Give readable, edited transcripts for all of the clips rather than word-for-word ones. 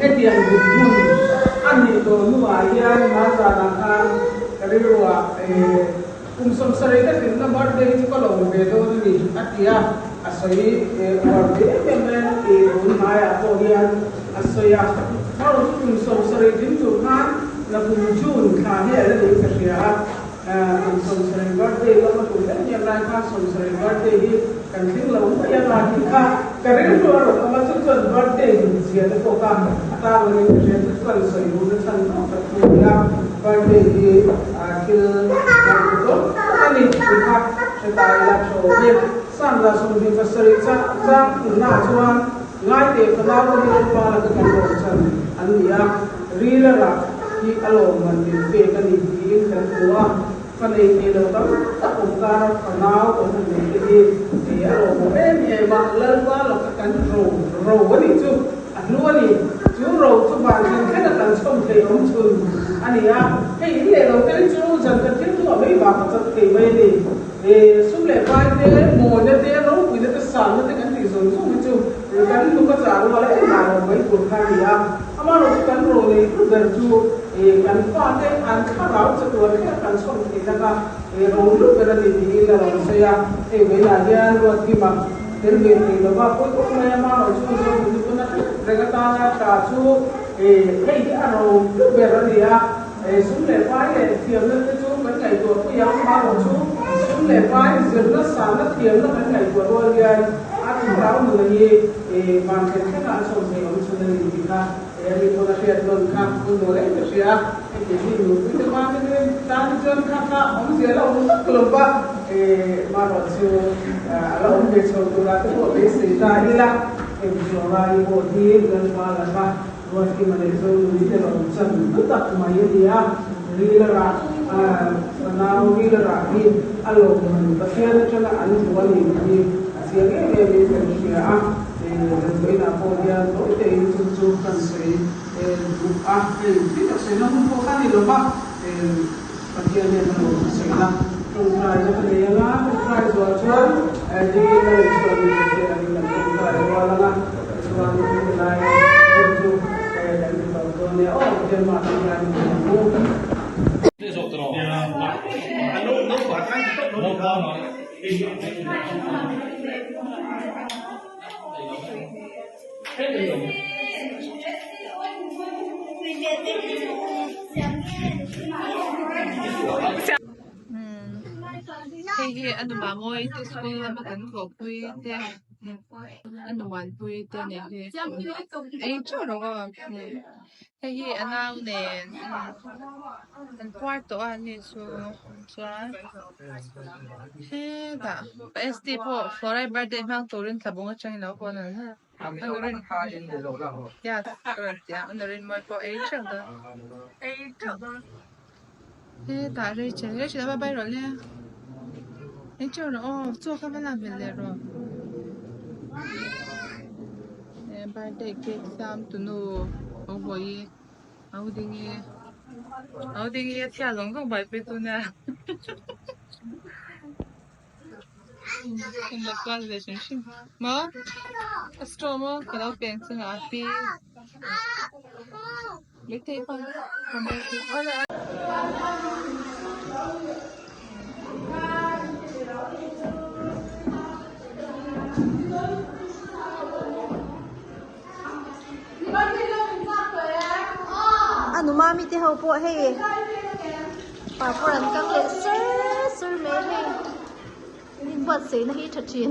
Hetiang dinhmun a nih tawh hnuah hian hmanzanah khan ka rilruah kum 70 ka tlinna birthday hi chu ka lawm ve dawn a ni a ti a, a sawi uar ve em em mai a, tun hnaiah pawh hian a sawi a. Erawh chu kum 70 tling tur khan nakum June thla hi a la niin ka hria a. Kum 70 birthday lama tum em em lai khan 70 birthday hi kan tling lo mai a la tih kha ka rilru a rawn awm a, chu chuan birthday hmun zia te pawh kha a tarlangin ka hria, chu chuan sawi duhna chhan tawk tak chu a ni a, birthday hi thil ngaihtuah tak a ni tih kha hre ta ila tha awm e. Psalm 27 chang thunnaah chuan Ngaite fanau te hi Lalpa laka kan rawn chan an ni a, ril a rah hi a lawmman min pek a ni tiin kan hmu a, fa nei thei lo tam tak awm kara fanau kan han nei te hi ei a lawmawm em em a, Lalpa laka kan ro ro a nih chu a hlu a ni, chu ro chu van thlen thlen a kan chhawm thei awm chhun a ni a, hei in leh lo te hi chu zan khat thil thu a mei vang a chat thei mai a ni. Sum leh pai te, mawina te, ropuina te, sanna te kan tih zawng zawng hi chu kan hnuk a chah rual a engmah lo mai tur kha a ni a. Amaherawhchu kan ro nei hlu ber chu kan fate an thlarau chatuan thleng kan chhawm theih laka ro hlu ber a ni tiin a rawn sawi a. Hei vawiinah hian Ruatkima tel ve thei lova pawi khawp mai a, amaherawhchu Zohmuni pawn a hret reng atana tha chu hei hi a ro hlu ber a ni a. Sum leh pai leh thiamna te chu kan ngaihtuah pui ang, amaherawhchu sum leh pai zirna sanna thiamna kan ngaihtuah rual hian a thlarau nuna hi van thlen thlengah a chhawm thei awm chhun a ni tih kha mi pawn a hriat nawn kha hun mawl em ka hria a, heti hi nupui te tan te tan hi chuan kha kha awmzia la awm vak lo va, amaherawhchu a la awm ve chho turah te pawh beisei ta ila, hei Flora i pawh hi Lalpa laka Ruatkima leh Zonuni te rawn chan hlu tak mai a ni a, ril a rah, fanau ril a rah hi a lawmman Pathian atanga an hmu a ni tih hi a chiang em em in kan hria a, zanvawiinah pawh hian tawi tein chu chu kan sawi duh a, hei tui tak sawina hun pawh kha a ni lo va, Pathian hian a lawm a sawina tawngtaina ka nei anga, tawngtai zual chuan Diki ka rawn chhuah ni te angin kan tawngtai rual anga, tichuan helai hun chu kan ti tawp dawn nia aw, Pathian mah tawngtai ni ang u. Hei hi a nupa mawi te school lama kan tlawhpui te a nuanpui te nih hi ei teuh rawh aw hei hi a nau nen an puar tawh a ni chu chuan hetah st pawh floride birthday hmang turin tlabung atangin a lo hawn a. Hetah Rachel Rachel a va bai rawh le ei teuh rawh aw chaw kha va lak belh leh rawh birthday cake siam tunu ho hawi ho ding e ho ding e a chhia zawng zawng buaipui tu nia. Englo kual ve hrim hrim maw a straw maw ka lo peng chungah a pi maithei pawh A nu mami te ho pawh hei Parpawr an kang leh sur sur mai hei inbuatsaihna hi tha thin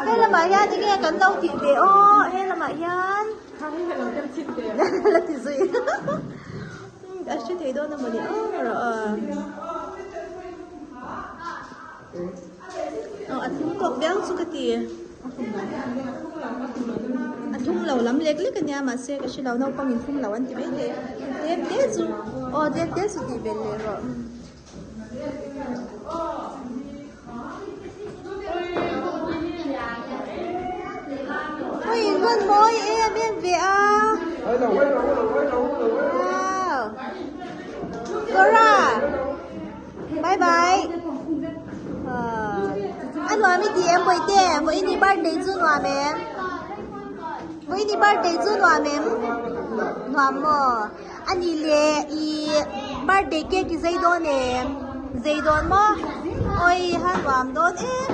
he lamah hian enge kan lo tih ve aw he lamah hian la ti zui a hre thei dawn a mawni aw rawh aw a thlum tawk viau chu ka ti a thlum lo lam lek lek ania mahse ka hre lo naupang in thlum lo an ti mai thei tlem te chu aw tlem te chu tih belh leh rawh ui in rawn mawi em em ve a wow Dora Bye bye. A nuam i ti em Bawihte? Vawiin i birthday chu nuam em? Vawiin i birthday chu nuam em? Nuam maw? A nih leh i birthday cake i zei dawn em? Zei dawn maw? Awi ha nuam dawn em?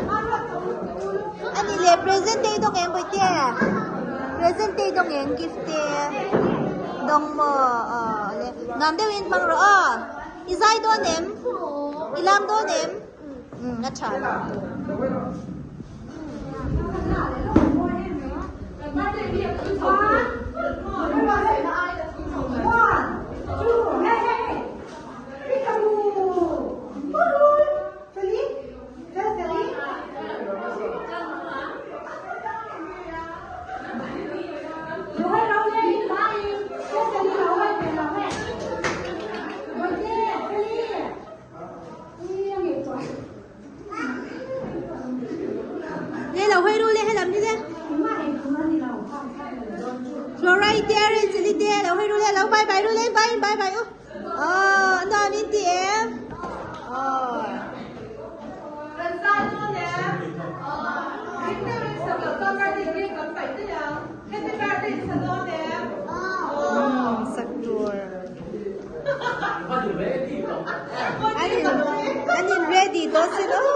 A nih leh present te i dawng em Bawihte? Present te i dawng em gift te? Dawng maw? Aw le nuam deuhin hmang rawh aw. I zai dawn em? I lam dawn em? Umm a tha lo. Le lo hawi ru le helam hi le Fluoride te orange chili te lo hawi ru le lo bye bye ru le bye bye bye u oh nuam in ti em oh sak tur An in ready tawh sin aw.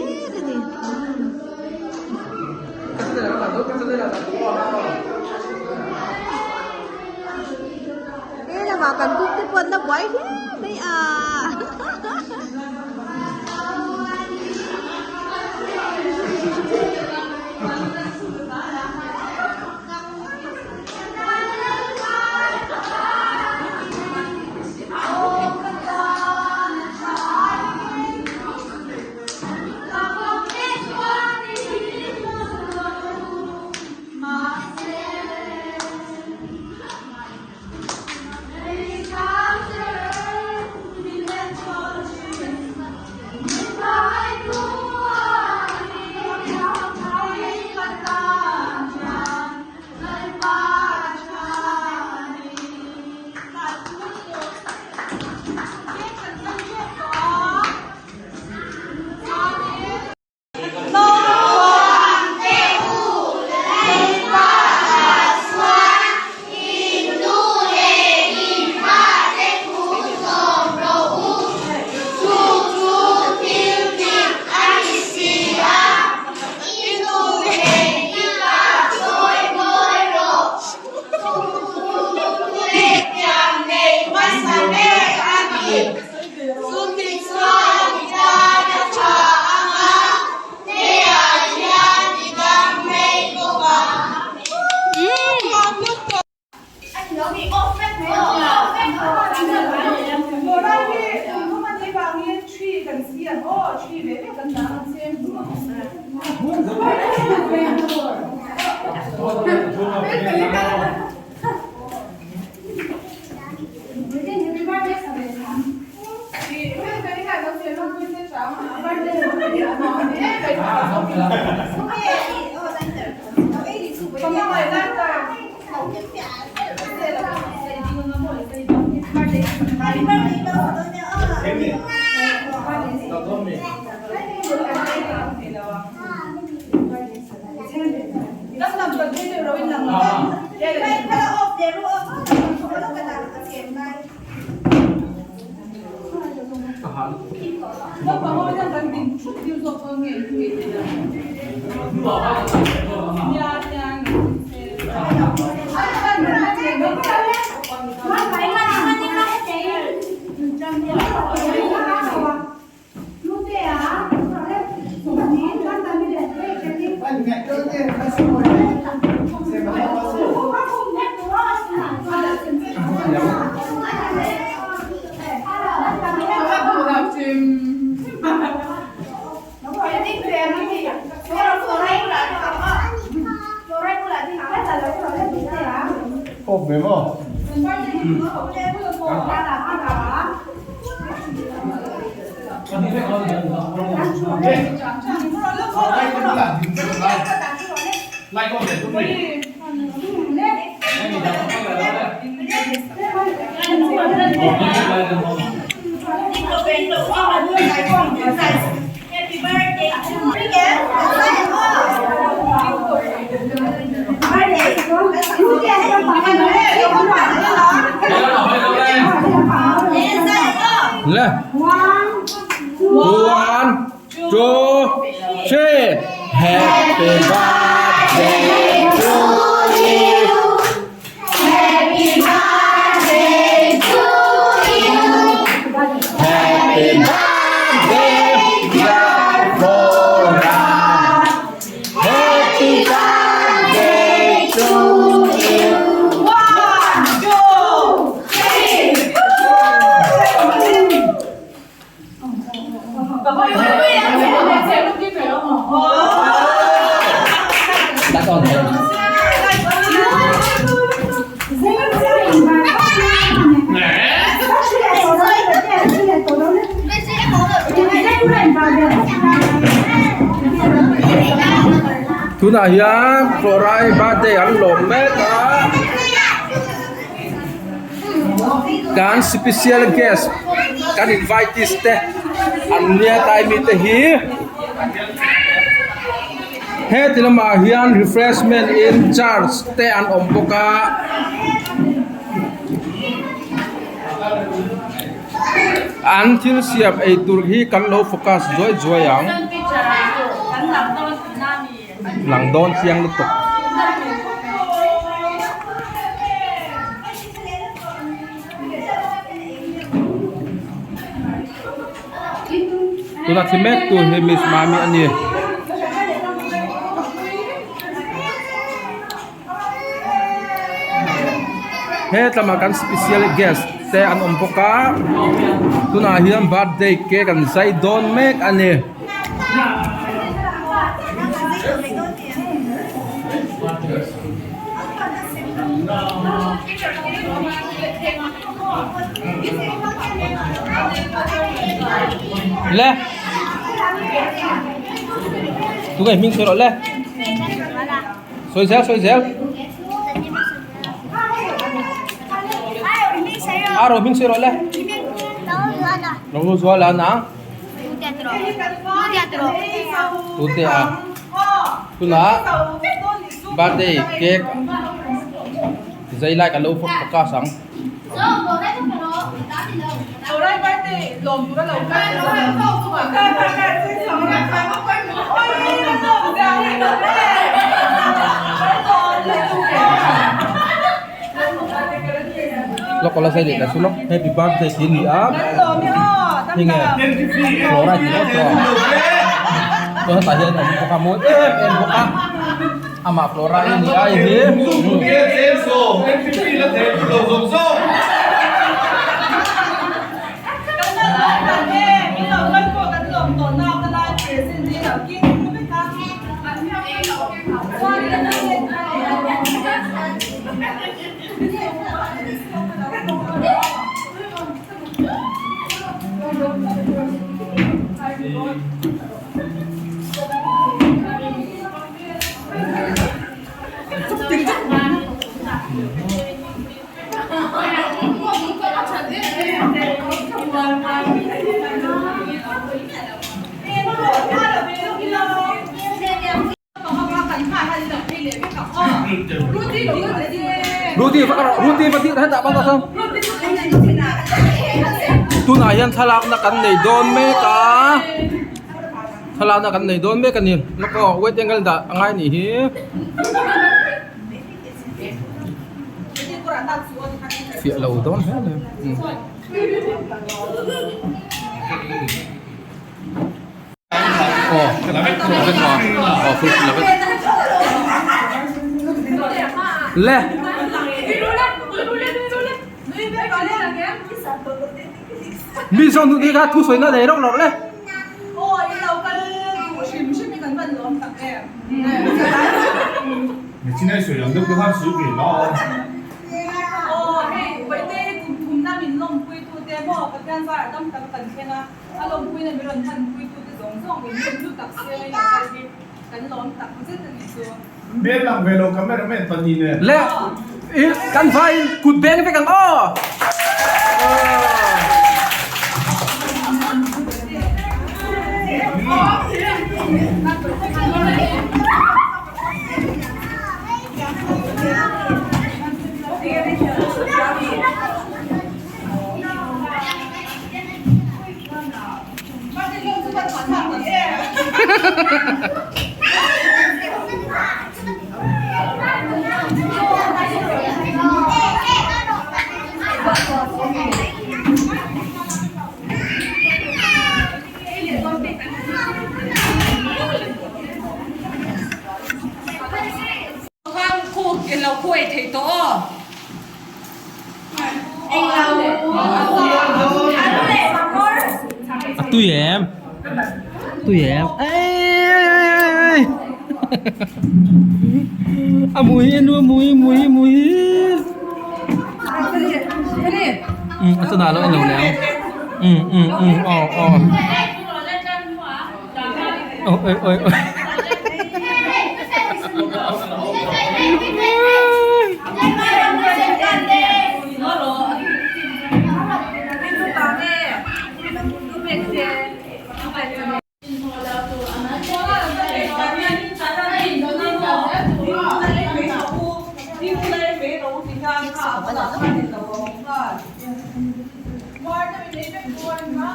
mek a ni. He lamah kan cook te pawh an la buai hle mai a. One, two, three. Happy birthday to you. Happy birthday to you. Happy birthday, dear Flora. Happy birthday to you. One, two, three. Tunah hian Florai birthday an lawm mek a kan special guest kan invitees te an nia tlai mite hi heti lamah hian refreshment in charge te an awm bawk a. An thil siam ei tur hi kan lo focus zuai zuai ang. Lang dawn chiang lutuk. Tuna thi mek tu hi Miss Mami a ni. He tlama kan special guest te an awm bawk a tunah hian birthday cake an zai dawn mek a ni. Le tunge hming sawi rawh le. Sawi zel sawi zel. A ro hming sawi rawh le. Lo lu zual an a. Tute a. Tunah birthday cake zai lai ka lo focus ang. Lawk la zai leh ta chu lawk happy birthday tih a ni a heng nge flora tih ringawt pawh chuan hetah hian a awm bawk a mawi em em bawk a. Amah Flora i ni a i hi. Rudy va Rudy va tir hetah bang sawn tunah hian thlalakna kan nei dawn mek a. Thlalakna kan nei dawn mek a ni lawk aw wet angle dah a ngai nih hi. Fiah lo dawn hle mai aw aw full vek le. Mi zawng duh kha thu sawi na nei rawk rawk le. Le kan vaiin kut beng vek ang aw. A tui em tui em êi a mui a nu mui mui mui a chunah lo en lo leh ang um um um aw aw ôi ôi ôi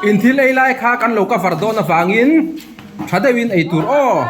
In thil ei lai kha kan lo cover dawn avangin. Tha deuhin ei tur aw.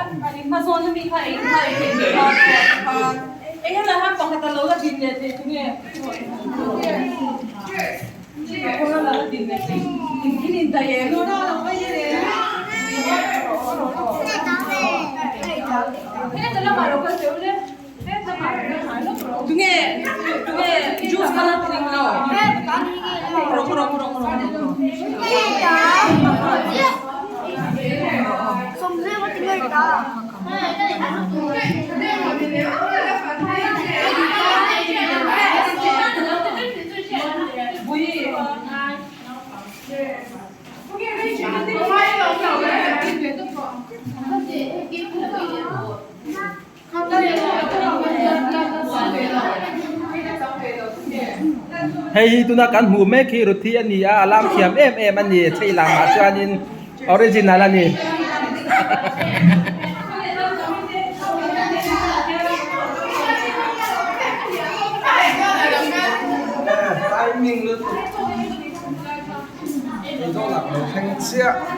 Hei hi tuna kan hmuh mek hi Ruthi a ni a, a lam thiam em em a ni, chei lamah chuanin original a ni.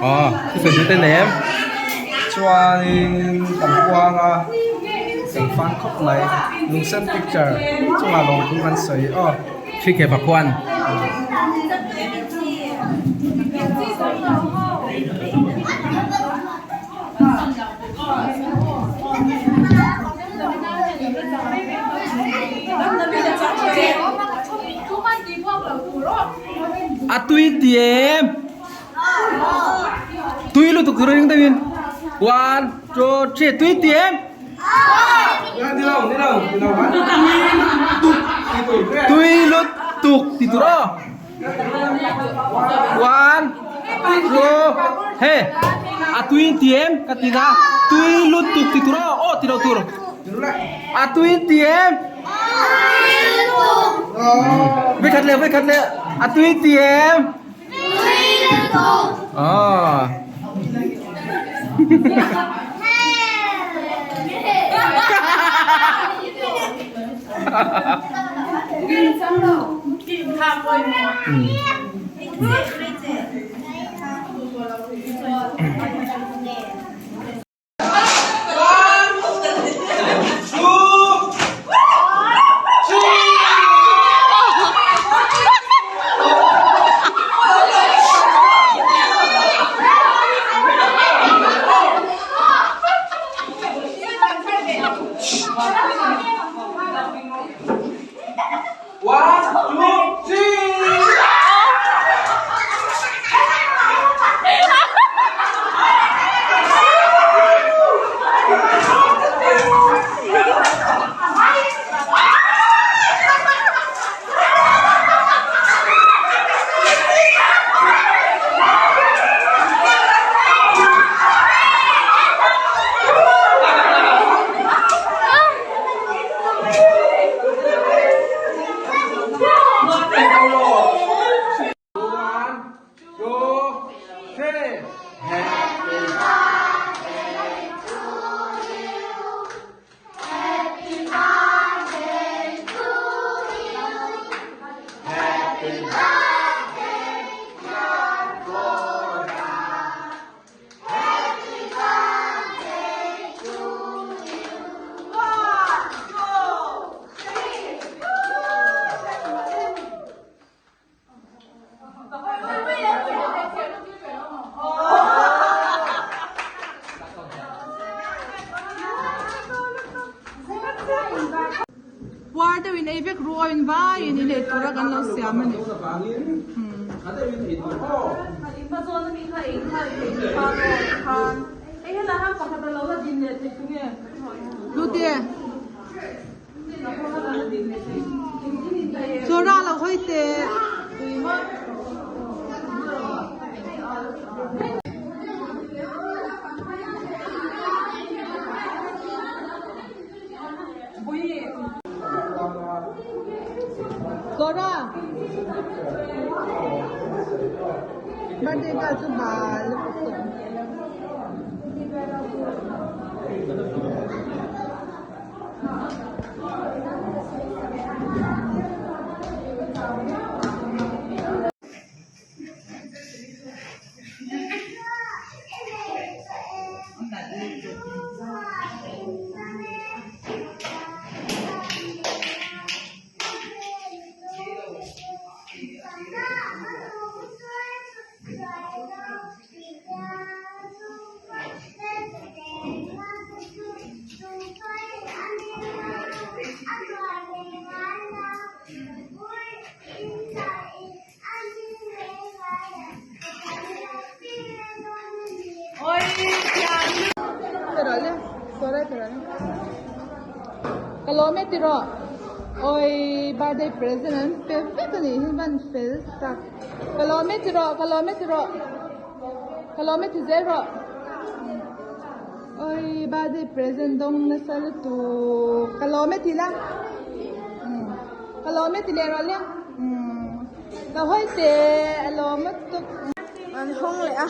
Aw thusawi duh te nei em? Chuanin kan kuang a kan fan khawp mai lungsen picture chungah lawngthu kan sawi aw. Thike Pakhuan. A tui ti em? Tui lutuk tur a ring deuhin. One, two, three, tui ti em? Tui lutuk ti tur aw. One, two, he a tui ti em ka ti na tui lutuk ti tur aw aw ti lo tur. A tui ti em? Vekhat leh vekhat leh a tui ti em? Aw. One, two, three! One, two, three. Happy birthday to you. Happy birthday to you. Happy birthday, dear Flora. Happy birthday to you. One, two, three. Puar deuhin ei vek ru aw in vaiin in ei tura kan lo siam a ni. Hlute. Flora lo hawi teh. Flora. Birthday girl chu bal lutuk tawh. Ka lawm e tiraw awi birthday present an pe vek a nih hi van fel tak ka lawm e tiraw ka lawm e tiraw ka lawm e ti zel rawh awi birthday present dawng nasa lutuk ka lawm e ti la ka lawm e ti leh rawh le ka hawi teh a lawm lutuk. An hawng leh a.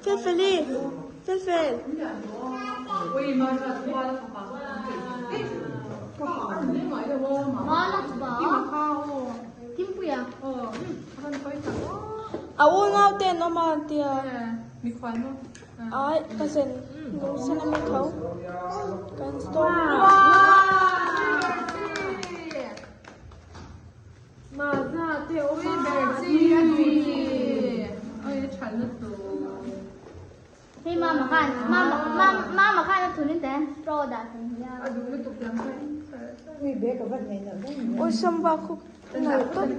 Fefeli, Fefel. A unau te an awm a an tia. Ai ka zen lungsen a mi tho. Kan stop. Ui samba khu nalh tawp.